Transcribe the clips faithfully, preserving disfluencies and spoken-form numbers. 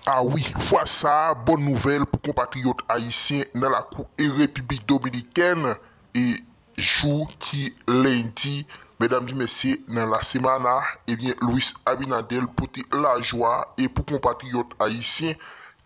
A wi, fwa sa a, bòn nouvèl pou konpatriyòt ayisyen nan lakou e Repiblik Dominikèn. E jou ki lendi, medam di mesye, nan la semana, ebyen, Luis Abinader pote lajwa e pou konpatriyòt ayisyen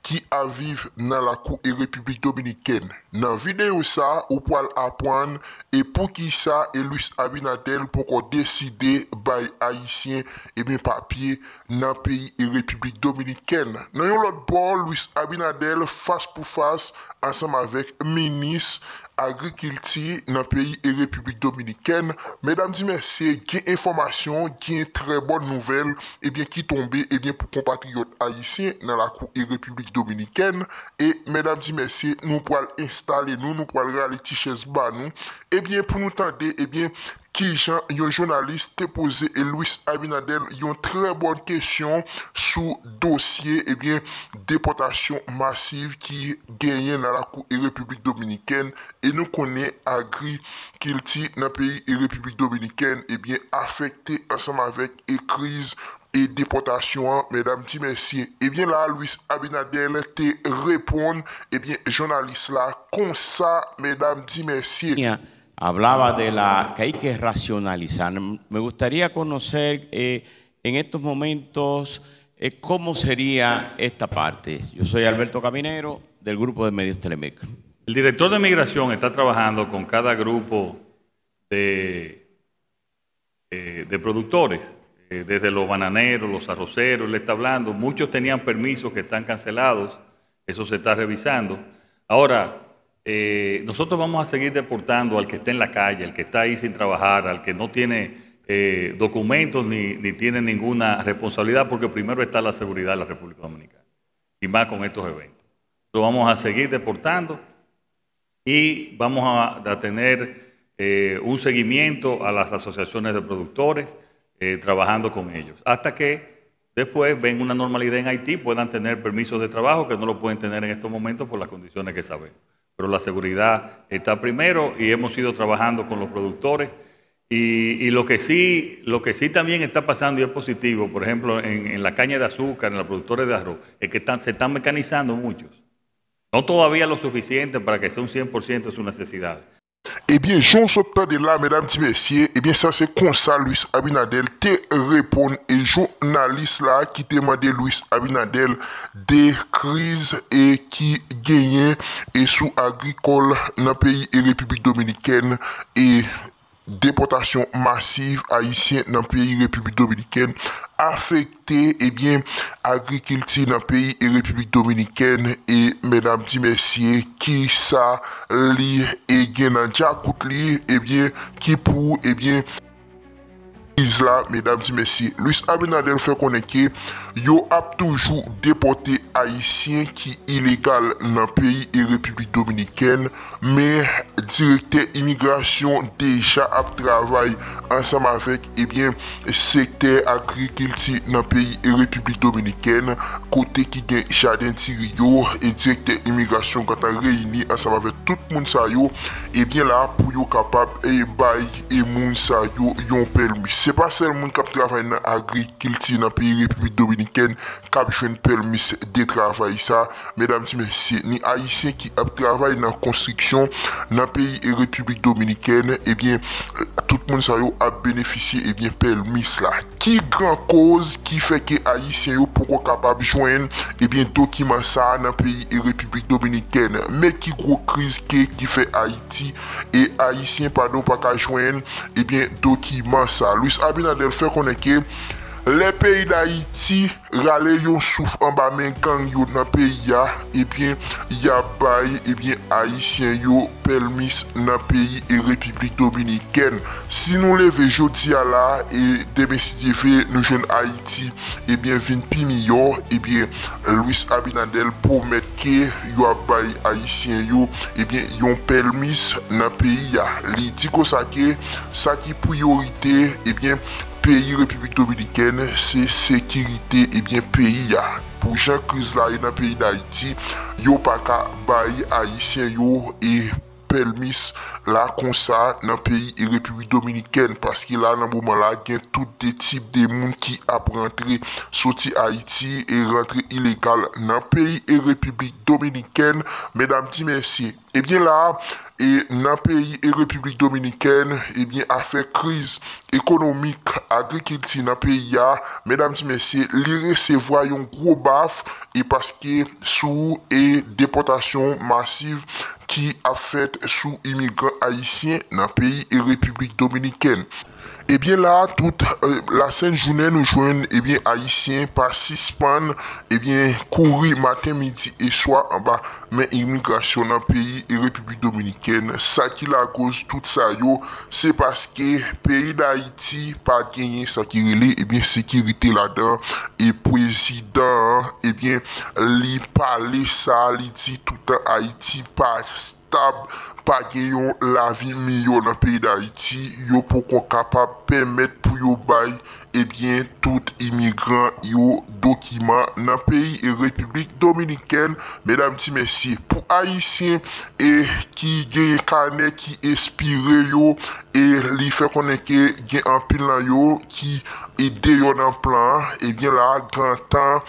ki ap viv nan lakou e Repiblik Dominikèn. Nan videyo sa, ou pral aprann e poukisa e Luis Abinader poko deside bay ayisyen, ebyen, papye nan peyi e Repiblik Dominikèn. Nan yon lòt bò, Luis Abinader fas pou fas ansanm avèk minis agrikilti nan peyi e Repiblik Dominikèn. Medam di mesye, gen enfòmasyon, gen trè bòn nouvèl, ebyen, ki tonbe, ebyen, pou konpatriyòt ayisyen nan lakou e Repiblik Dominikèn. E medam di mesye, nou pral enstale nou, nou pral rale ti chèz ba nou, ebyen, pou nou tande, ebyen, kijan yon jounalis te poze e Luis Abinader yon trè bòn kesyon sou dosye, ebyen, depòtasyon masiv ki genyen nan lakou e Repiblik Dominikèn. E nou konnen agrikilti nan peyi e Repiblik Dominikèn, ebyen, afekte ansanm avèk e kriz e depòtasyon an, medam di mesye. Ebyen, la, Luis Abinader te reponn, ebyen, jounalis la konsa, medam di mesye. Hablaba de la que hay que racionalizar. Me gustaría conocer eh, en estos momentos eh, cómo sería esta parte. Yo soy Alberto Caminero, del grupo de medios Telemec. El director de migración está trabajando con cada grupo de, eh, de productores, eh, desde los bananeros, los arroceros, él está hablando, muchos tenían permisos que están cancelados, eso se está revisando. Ahora, eh, nosotros vamos a seguir deportando al que está en la calle, al que está ahí sin trabajar, al que no tiene eh, documentos ni, ni tiene ninguna responsabilidad, porque primero está la seguridad de la República Dominicana, y más con estos eventos. Lo vamos a seguir deportando y vamos a, a tener eh, un seguimiento a las asociaciones de productores, eh, trabajando con ellos, hasta que después ven una normalidad en Haití, puedan tener permisos de trabajo que no lo pueden tener en estos momentos por las condiciones que sabemos. Pero la seguridad está primero y hemos ido trabajando con los productores. Y, y lo, que sí, lo que sí también está pasando y es positivo, por ejemplo, en, en la caña de azúcar, en los productores de arroz, es que están, se están mecanizando muchos. No todavía lo suficiente para que sea un cien por ciento de sus necesidades. Ebyen, jan w sot tande la, medam di mesye, ebyen, sa se konsa Luis Abinader te reponn e jounalis la ki te mande Luis Abinader de kriz e ki genyen e sou agrikòl nan peyi e Repiblik Dominikèn e depòtasyon masiv ayisyen nan peyi Repiblik Dominikèn afekte, ebyen, agrikilti nan peyi e Repiblik Dominikèn e medam di mesye, kisa li e gen nan djakout li, ebyen, ki pou, ebyen, kriz la, medam di mesye. Luis Abinader fè konnen ke yo ap toujou depòte ayisyen ki ilegal nan peyi e Repiblik Dominikèn, men direktè imigrasyon deja ap travay ansanm avèk, ebyen, sektè agrikilti nan peyi e Repiblik Dominikèn, kote ki gen jaden diri yo, e direktè imigrasyon gentan reyini ansanm avèk tout moun sa yo, ebyen, la pou yo kapab e bay e moun sa yo yon pèmi. Se pa sèl moun k ap travay nan agrikilti nan peyi Repiblik Dominikèn k ap jwenn pèmi de travay sa, medam di mesye, ni ayisyen ki ap travay nan konstriksyon nan peyi e Repiblik Dominikèn, ebyen, tout moun sa yo ap benefisye, ebyen, pèmi la. Ki gran koz ki fè ke ayisyen yo poko kapab jwenn, ebyen, dokiman sa a nan peyi e Repiblik Dominikèn? Men ki gwo kriz ke ki fè Ayiti e ayisyen, padon, pa ka jwenn, ebyen, dokiman sa? Luis Abinader fè konnen ke lè peyi Dayiti rale yon souf anba men gang yo nan peyi a, ebyen, y ap bay, ebyen, ayisyen yo pèmi nan peyi e Repiblik Dominikèn. Si nou leve jodi a la, e demen, si Dye vle, nou jwenn Ayiti, ebyen, vin pi miyò, ebyen, Luis Abinader pwomèt ke yo ap bay ayisyen yo, ebyen, yon pèmi nan peyi a. Li di konsa ke sa ki priyorite, ebyen, peyi Repiblik Dominikèn, se sekirite, ebyen, peyi a. Pou jan kriz la ye nan peyi Dayiti, yo pa ka bay ayisyen yo e pèmis la konsa nan peyi e Repiblik Dominikèn, paske la nan moman la gen tout de tip de moun ki ap rantre soti Ayiti e rantre ilegal nan peyi e Repiblik Dominikèn, medam ti mesye. Ebyen la, e nan peyi e Repiblik Dominikèn, ebyen afè kriz ekonomik, agrikilti nan peyi a, medam ti mesye, li resevwa yon gwo baf e paske sou e depòtasyon masiv ki ap fèt sou imigran ayisyen nan peyi e Repiblik Dominikèn. Ebyen la, tout e, lasent jounen nou jwenn ebyen ayisyen pa sispann ebyen kouri maten, midi e swa anba men imigrasyon nan peyi e Repiblik Dominikèn. Sa ki lakoz tout sa yo, se paske peyi Dayiti pa genyen sa ki rele ebyen sekirite ladan e prezidan an ebyen li pale sa, li di toutan Ayiti pa stab, pa gen yon lavi miyò nan peyi Dayiti, yo poko kapab pèmèt pou yo bay ebyen tout imigran yo dokiman nan peyi e Repiblik Dominikèn, medam ti mesye. Pou ayisyen e ki genyen kanè ki espire yo e li fè konnen ke gen anpil nan yo ki e deyò nan plan an, ebyen la, gentan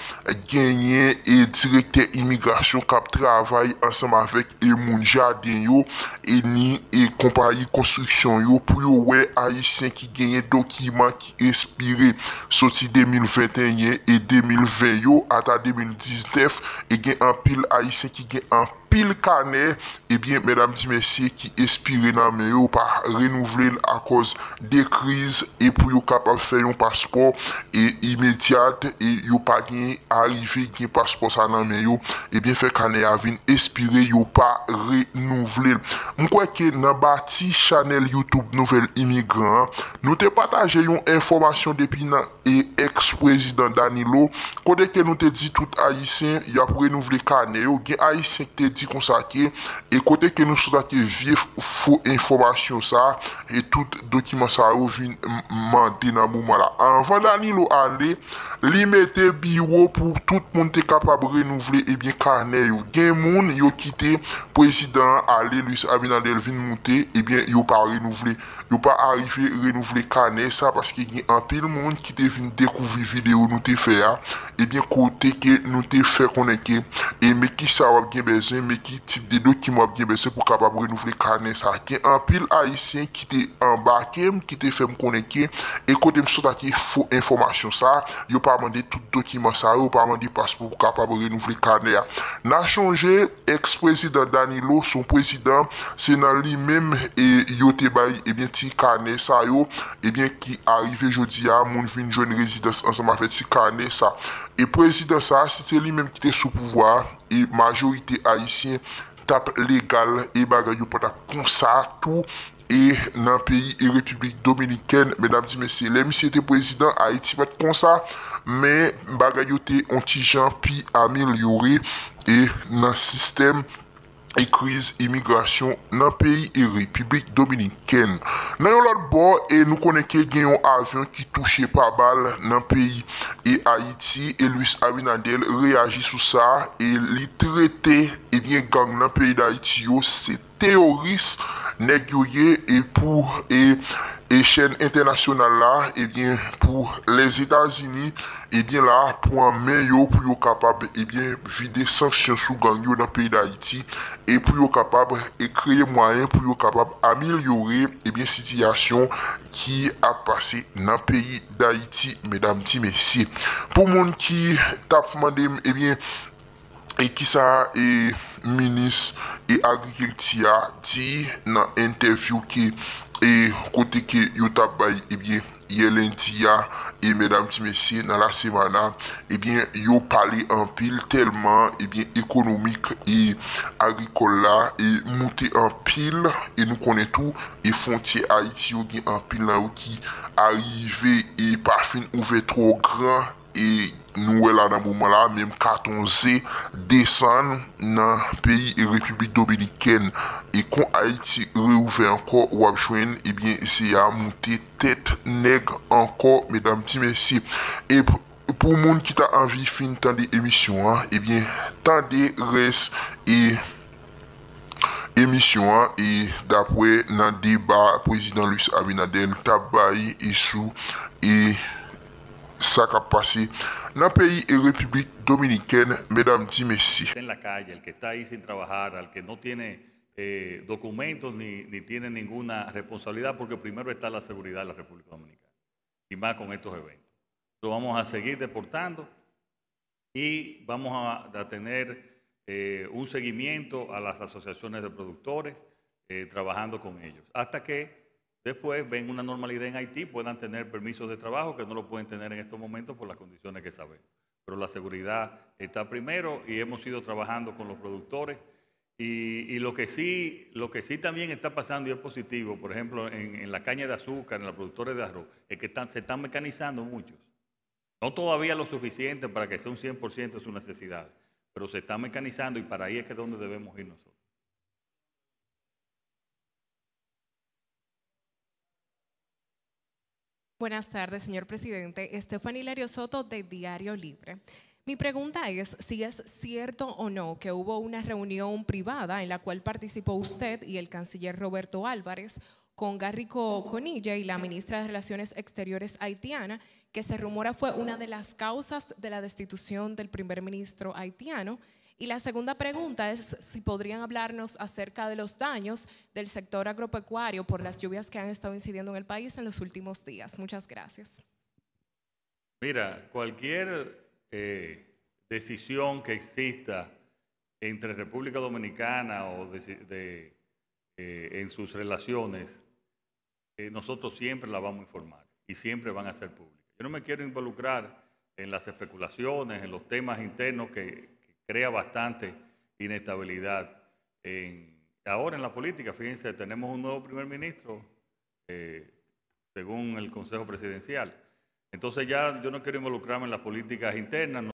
genyen e direktè imigrasyon k ap travay ansanm avèk e moun jaden yo e ni e konpayi konstriksyon yo pou yo wè ayisyen ki genyen dokiman ki espire soti de mil venteyen e de mil ven yo ata de mil diznèf, e gen anpil ayisyen ki gen anpil kanè ebyen medam ti mesye ki espire nan men yo pa renouvle l akòz de kriz e pou yo kapab fè yon paspò e imedyat e yo pa gen arive gen paspò sa nan men yo, ebyen fè kanè a vin espire yo pa renouvle l. M kwè ke nan bati chanèl YouTube Nouvèl Imigran an, nou te pataje yon enfòmasyon depi nan e èks prezidan Danilo, kote ke nou te di tout ayisyen y ap renouvle kanè yo. Gen ayisyen ki te di konsa ke e kote ke nou sot ake vye fo enfòmasyon sa e tout dokiman sa yo vin mande nan moman la. Anvan Danilo ale, li mete biwo pou tout moun te kapab renouvle ebyen kanè yo. Gen moun yo kite prezidan an ale, Luis Abinader vin moute, ebyen yo pa renouvle. Yo pa arive renouvle kanè sa paske gen anpil moun ki te vin dekouvri videyo nou te fè a, ebyen kote ke nou te fè konnen ke e men kisa w ap gen bezwen, men ki tip de dokiman w ap gen bezwen pou kapab renouvle kanè sa. Gen anpil ayisyen ki te anbake m, ki te fè m konnen ke e kote m sot ake fo enfòmasyon sa, yo pa mande tout dokiman sa yo, yo pa mande paspò pou kapab renouvle kanè a. N a chonje, èks prezidan Danilo, se yon prezidan, se nan li menm e yo te bay ebyen ti kanè sa yo, ebyen ki arive jodi a, moun vin jwenn rezidans ansanm avèk ti kanè sa. E prezidan sa, si se li menm ki te sou pouvwa a, e majorite ayisyen t ap legal e bagay yo pa t ap konsa tou e nan peyi e Repiblik Dominikèn, medam ti mesye. Lè misye te prezidan, Ayiti pa t konsa, men bagay yo te on ti jan pi amelyore e nan sistèm e kriz imigrasyon nan peyi e Repiblik Dominikèn. Nan yon lòt bò, e nou konnen ke gen yon avyon ki touche pa bal nan peyi e Ayiti, e Luis Abinader reyaji sou sa, e li trete ebyen gang nan peyi Dayiti yo se teyoris nèg yo ye, e pou e e chèn entènasyonal la, ebyen pou Lèzetazini, ebyen la pran men yo pou yo kapab ebyen vide sanksyon sou gang yo nan peyi Dayiti, e pou yo kapab e kreye mwayen pou yo kapab amelyore ebyen sitiyasyon ki ap pase nan peyi Dayiti, medam ti mesye. Pou moun ki t ap mande m ebyen e kisa e minis e agrikilti a di nan entèvyou ke e kote ke yo t ap bay ebyen yè lendi a, e medam ti mesye nan lasemana, ebyen yo pale anpil tèlman ebyen ekonomik e agrikòl la e moute anpil, e nou konnen tou e fwontyè Ayiti yo gen anpil nan yo ki arive e pa fin ouvè twò gran, e nou wè la nan moman la menm katon ze desann nan peyi e Repiblik Dominikèn, e kon Ayiti reouvè ankò w ap jwenn ebyen ze a moute tèt nèg ankò, medam ti mesye. E pou moun ki ta anvi fin tande emisyon an, ebyen tande rès e emisyon an, e dapre nan deba Prezidan Luis Abinader t ap bay e sou e sa k ap pase nan peyi e Repiblik Dominikèn, medam di mesye. Está en la calle, el que está ahí sin trabajar, al que no tiene eh, documentos ni, ni tiene ninguna responsabilidad, porque primero está la seguridad de la República Dominicana, y más con estos eventos. Entonces vamos a seguir deportando y vamos a, a tener eh, un seguimiento a las asociaciones de productores, eh, trabajando con ellos, hasta que después venga una normalidad en Haití, puedan tener permisos de trabajo que no lo pueden tener en estos momentos por las condiciones que sabemos. Pero la seguridad está primero y hemos ido trabajando con los productores. Y, y lo, que sí, lo que sí también está pasando y es positivo, por ejemplo, en, en la caña de azúcar, en los productores de arroz, es que están, se están mecanizando muchos. No todavía lo suficiente para que sea un cien por ciento de sus necesidades, pero se están mecanizando y para ahí es que es donde debemos ir nosotros. Buenas tardes, señor presidente. Stephanie Hilario Soto, de Diario Libre. Mi pregunta es si es cierto o no que hubo una reunión privada en la cual participó usted y el canciller Roberto Álvarez con Garry Conille y la ministra de Relaciones Exteriores haitiana, que se rumora fue una de las causas de la destitución del primer ministro haitiano. Y la segunda pregunta es si podrían hablarnos acerca de los daños del sector agropecuario por las lluvias que han estado incidiendo en el país en los últimos días. Muchas gracias. Mira, cualquier eh, decisión que exista entre República Dominicana o de, de, eh, en sus relaciones, eh, nosotros siempre la vamos a informar y siempre van a ser públicas. Yo no me quiero involucrar en las especulaciones, en los temas internos que, que crea bastante inestabilidad. En, ahora en la política, fíjense, tenemos un nuevo primer ministro, eh, según el Consejo Presidencial. Entonces ya yo no quiero involucrarme en las políticas internas.